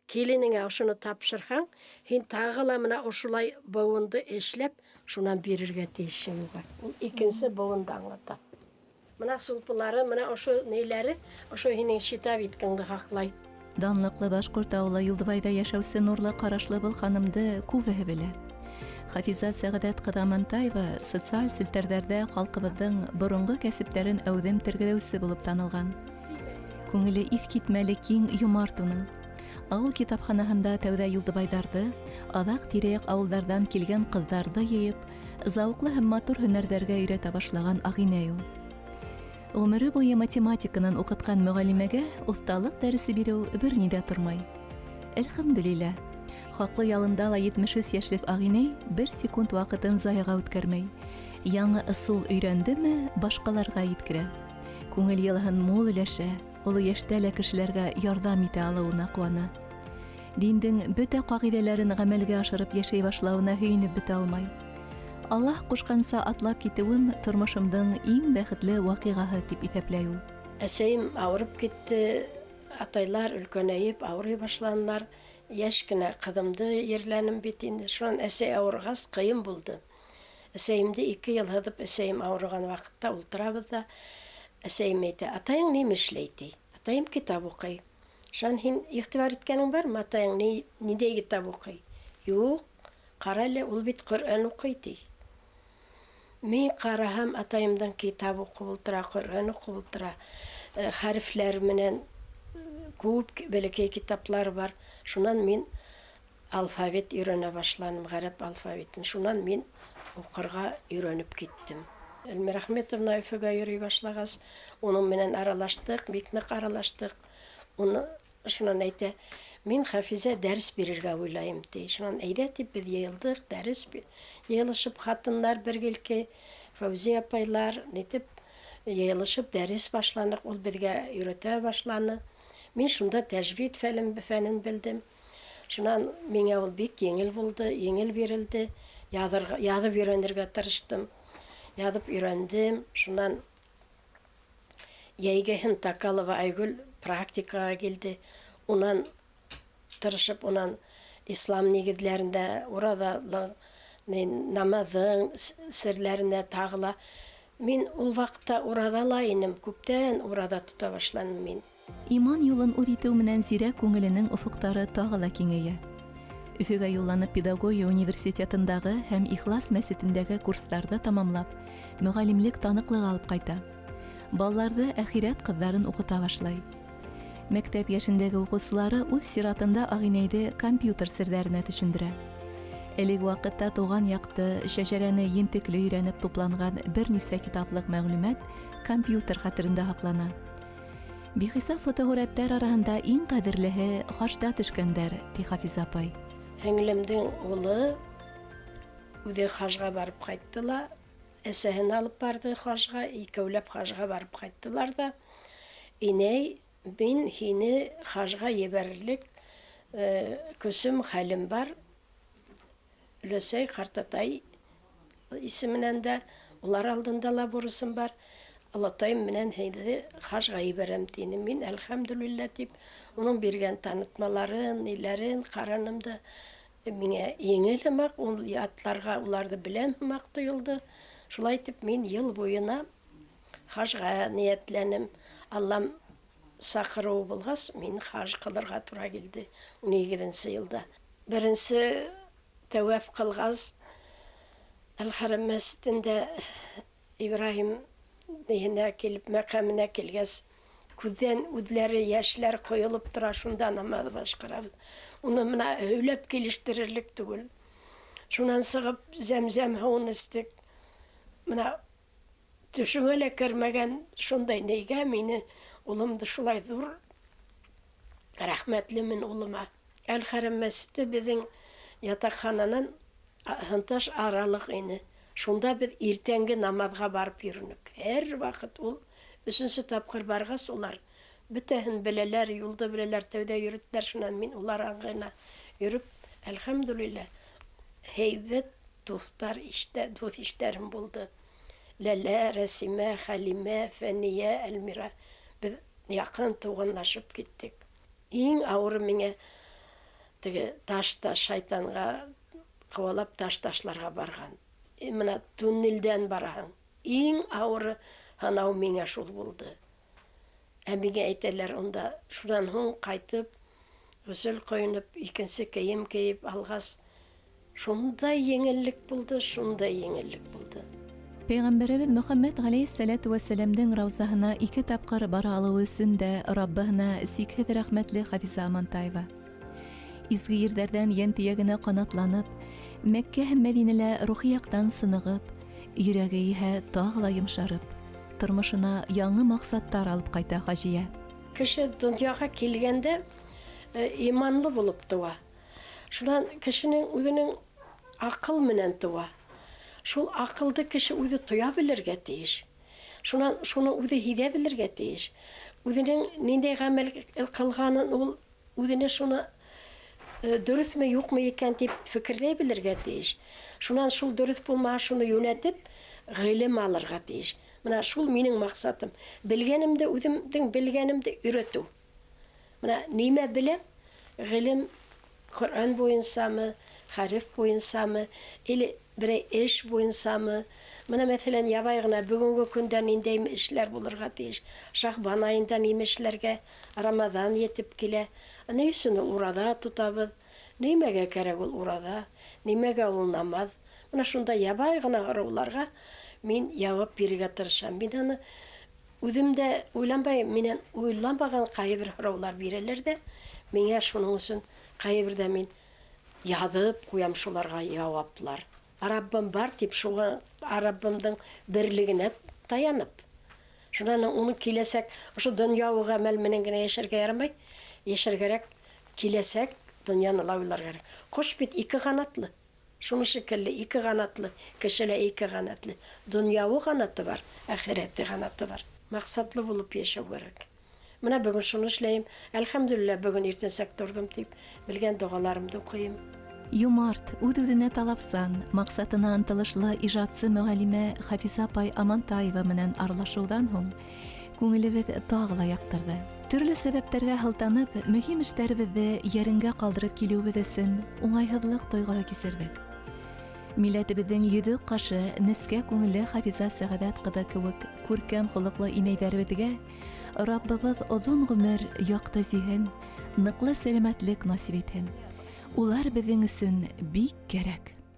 Киленеңә ошоно тапшырһаң, һин тағы ла мына ошолай быуынды эшләп, шунан бирергә тейешһең уға. Ул икенсе быуынды аңлата. Мына сулпылары, мына ошо ниләре, ошо һинең щитовидкаңды һаҡлай. Данлыҡлы башҡорт ауылы Юлдыбайҙа йәшәүсе нурлы ҡарашлы был ханымды күбеһе белә. Хафиза Сәғәҙәт ҡыҙы Амантаева социаль селтәрҙәрҙә халҡыбыҙҙың боронғо кәсептәрен әүҙем тергеҙеүсе булып танылған. Күңеле иҫ китмәле киң, йомарт уның. Ауыл китапханаһында тәүҙә юлдыбайҙарҙы, аҙаҡ тирә-яҡ ауылдарҙан килгән ҡыҙҙарҙы йыйып, зауыҡлы һәм матур һөнәрҙәргә өйрәтә башлаған ағинәй ул. Ғүмере буйы математиканан уҡытҡан мөғәллимәгә оҫталыҡ дәресе биреү бер ни ҙә тормай. Әлхәмдүлилләһ. Хаҡлы ялында ла 73 йәшлек ағинәй бер секунд ваҡытын заяға үткәрмәй. Яңы ысул өйрәндеме, башҡаларға еткерә. Күңел йылыһын мул өләшә, оло йәштә лә кешеләргә ярҙам итә алыуына ҡыуана. Диндең бөтә ҡағиҙәләрен ғәмәлгә ашырып йәшәй башлауына һөйөнөп бөтә алмай. Аллаһ ҡушҡанса атлап китеүем тормошомдоң иң бәхетле ваҡиғаһы тип иҫәпләй ул. Әсәйем ауырып китте, атайлар өлкәнәйеп ауырый башланылар. Йәш кенә ҡыҙымды ерләнем бит инде. Шунан әсәй ауырғас, ҡыйын булды. Әсәйемде 2 йыл һыҙып, әсәйем ауырыған ваҡытта ултырабыҙ ҙа, әсәйем әйтә: "Атайың нимә эшләй?" ти. Атайым китап уҡый. Шунан һин иғтибар иткәнең бармы, атайың ниндәй китап уҡый? Юҡ, ҡара әле, ул бит Ҡөрьән уҡый, ти. Мин ҡараһам, атайымдың китап уҡып ултыра, Ҡөрьән уҡып ултыра, хәрефләр менән күп бәләкәй китаплар бар. Шунан мин алфавит өйрәнә башланым, ғәрәп алфавитын. Шунан мин уҡырға өйрәнеп киттем. Эльмира Әхмәтовна Өфөгә йөрөй башлағас, уның менән аралаштыҡ, бик ныҡ аралаштыҡ. Уны шунан әйтә: "Мин, Хафизә, дәрес бирергә уйлайым", ти. Шунан әйҙә тип беҙ йыйылдыҡ, дәрес йыйылышып ҡатыннар бергелке, Фәүзиә апайлар, нитеп йыйылышып дәрес башланыҡ, ул беҙгә өйрәтә башланы. Мин шунда тәжвид фәнен белдем. Шунан миңә ул бик еңел булды, еңел бирелде. Яҙырға, яҙып өйрәнергә тырыштым. Яҙып өйрәндем. Шунан йәйгеһен Такалова Айгөл практикаға килде. Унан тырышып, унан ислам нигеҙҙәрендә, ураҙалыҡ, намаҙҙың серләренә тағы ла. Мин ул ваҡытта ураҙа ла инем, күптән ураҙа тота башланым мин. Иман юлын үҙ итеү менән зирәк күңеленең офоҡтары тағы ла киңәйә. Өфөгә юлланып педагогия университетындағы һәм Ихлас мәсетендәге курстарҙы тамамлап, мөғәллимлек таныҡлығы алып ҡайта. Балаларҙы, әхирәт ҡыҙҙарын уҡыта башлай. Мәктәп йәшендәге уҡыусылары үҙ сиратында ағинәйҙе компьютер серҙәренә төшөндөрә. Элек ваҡытта тыуған яҡты, шәжәрәне ентекле өйрәнеп тупланған бер нисә китаплыҡ мәғлүмәт компьютер хәтерендә һаҡлана. Бихисап фотоһүрәттәр араһында иң ҡәҙерлеһе хажда төшкәндәр, ти Хафиза апай. Һеңлемдең улы үҙе хажға барып ҡайтты ла, әсәһен алып барҙы хажға, икәүләп хажға барып ҡайттылар ҙа: "Инәй, мин һине хажға ебәрерлек көсөм, хәлем бар. Өләсәй, ҡартатай исеменән дә, улар алдында ла бурысым бар. Олатайым менән һине хажға ебәрәм", тине. Мин, әлхәмдүлиллә, тип, уның биргән танытмаларын, ниләрен ҡараным да, миңә еңел һымаҡ, ул атларға уларҙы беләм һымаҡ тойолдо. Шулай итеп, мин йыл буйына хажға ниәтләнем. Аллам саҡырыуы булғас, мин хаж ҡылырға тура килде 18-нсе йылда. Беренсе тәүәф ҡылғас, Әл-Хәрәм мәсетендә Ибраһим ниһенә килеп, мәҡәменә килгәс, күҙҙән үҙләре йәшләр ҡойолоп тора, шунда намаҙ башҡарабыҙ. Уны мына һөйләп килештерерлек түгел. Шунан сығып, зәмзәм һыуын эстек. Мына төшөңә лә кермәгән шундай нейгә мине улымды шулай ҙур рәхмәтлемен улыма. Әл-Хәрәм мәсете беҙҙең ятаҡхананан һынташ аралыҡ ине. Шунда беҙ иртәнге намаҙға барып йөрөнөк. Һәр ваҡыт ул өсөнсө тапҡыр барғас, улар бөтәһен беләләр, юлды беләләр, тәүҙә йөрөттөләр. Шунан мин улар аңғына йөрөп, әлхәмдүлилләһ, һәйбәт дуҫтар, иштә, дуҫ иштәрем булды. Ләлә, Рәсимә, Хәлимә, Фәниә, Әлмира. Беҙ яҡын туғанлашып киттек. Иң ауыры миңә Теге таш та шайтанға ҡыуалап таш ташларға барған. Мына туннелдән бараһың. Иң ауыры һынау миңә шул булды. Ә миңә әйтәләр унда, шунан һуң ҡайтып, ғөсөл ҡойоноп, икенсе кейем кейеп алғас, шундай еңеллек булды, шундай еңеллек булды. Пәйғәмбәребеҙ Мөхәммәт ғәләйһиссәләтү вәссәләмдең раузаһына 2 тапҡыр бара алыуы өсөн дә Раббыһына сикһеҙ рәхмәтле Хафиза Амантаева. Изге ерҙәрҙән йән төйәгенә ҡанатланып, Мәккә һәм Мәҙинәлә рухи яҡтан сынығып, йөрәге иһә тағы ла йомшарып, тормошона яңы маҡсаттар алып ҡайта хажия. Кеше донъяға килгәндә иманлы булып тыуа. Шунан кешенең үҙенең аҡыл менән тыуа. Шул аҡылды кеше үҙе тоя белергә тейеш. Шунан шуны үҙе һиҙә белергә тейеш. Үҙенең ниндәй ғәмәл ҡылғанын ул үҙенә шуны дөрөҫмө юҡмы икән тип фекерләй белергә тейеш. Шунан шул дөрөҫ булмаһа, шуны йүнәтеп, ғилем алырға тейеш. Мына шул минең маҡсатым. Белгәнемде, үҙемдең белгәнемде өйрәтеү. Мына нимә беләм? Ғилем Ҡөрьән буйынсамы, хәреф буйынсамы, или берәй эш буйынсамы? Мына мәҫәлән, ябай ғына бөгөнгө көндә ниндәй эшләр булырға тейеш? Шаҡбан айында нимә эшләргә? Рамаҙан етеп килә. Ни өсөн ул ураҙа тотабыҙ? Нимәгә кәрәк ул ураҙа? Нимәгә ул намаҙ? Мына шунда ябай ғына һорауларға мин яуап бирергә тырышам. Мин аны үҙем дә уйланбайым, минән уйланмаған ҡайһы бер һораулар бирәләр ҙә, миңә шуның өсөн ҡайһы берҙә мин яҙып ҡуям шуларға яуаплар. Раббым бар тип шуға Раббымдың берлегенә таянып. Шунан уны киләсәк, ошо донъяуи ғәмәл менән генә йәшәргә ярамай, йәшәргә кәрәк, киләсәк донъяны ла уйларға кәрәк. Ҡош бит 2 ҡанатлы. Шуны шикелле 2 ҡанатлы, кеше лә 2 ҡанатлы. Донъяуи ҡанаты бар, әхирәте ҡанаты бар. Маҡсатлы булып йәшәү кәрәк. Мына бөгөн шуны эшләйем. Әлхәмдүлилләһ, бөгөн иртәнсәк торҙом тип белгән доғаларымды уҡыйым. Юмарт, үҙ-үҙенә талапсан, маҡсатына ынтылышлы ижадсы мөғәллимә Хафиза апай Амантаева менән аралашыуҙан һуң күңелебеҙ тағы ла яҡтырҙы. Төрлө сәбәптәргә һылтанып, мөһим эштәребеҙҙе йәренгә ҡалдырып килеүебеҙ өсөн уңайһыҙлыҡ тойғоһо кисерҙек. Милләтебеҙҙең йөҙө ҡашы нескә күңелле Хафиза Сәғәҙәт ҡыҙы кеүек күркәм холоҡло инәйҙәребеҙгә Раббыбыҙ оҙон ғүмер, яҡты зиһен, ныҡлы сәләмәтлек насип итһен. Улар беҙҙең өсөн бик кәрәк.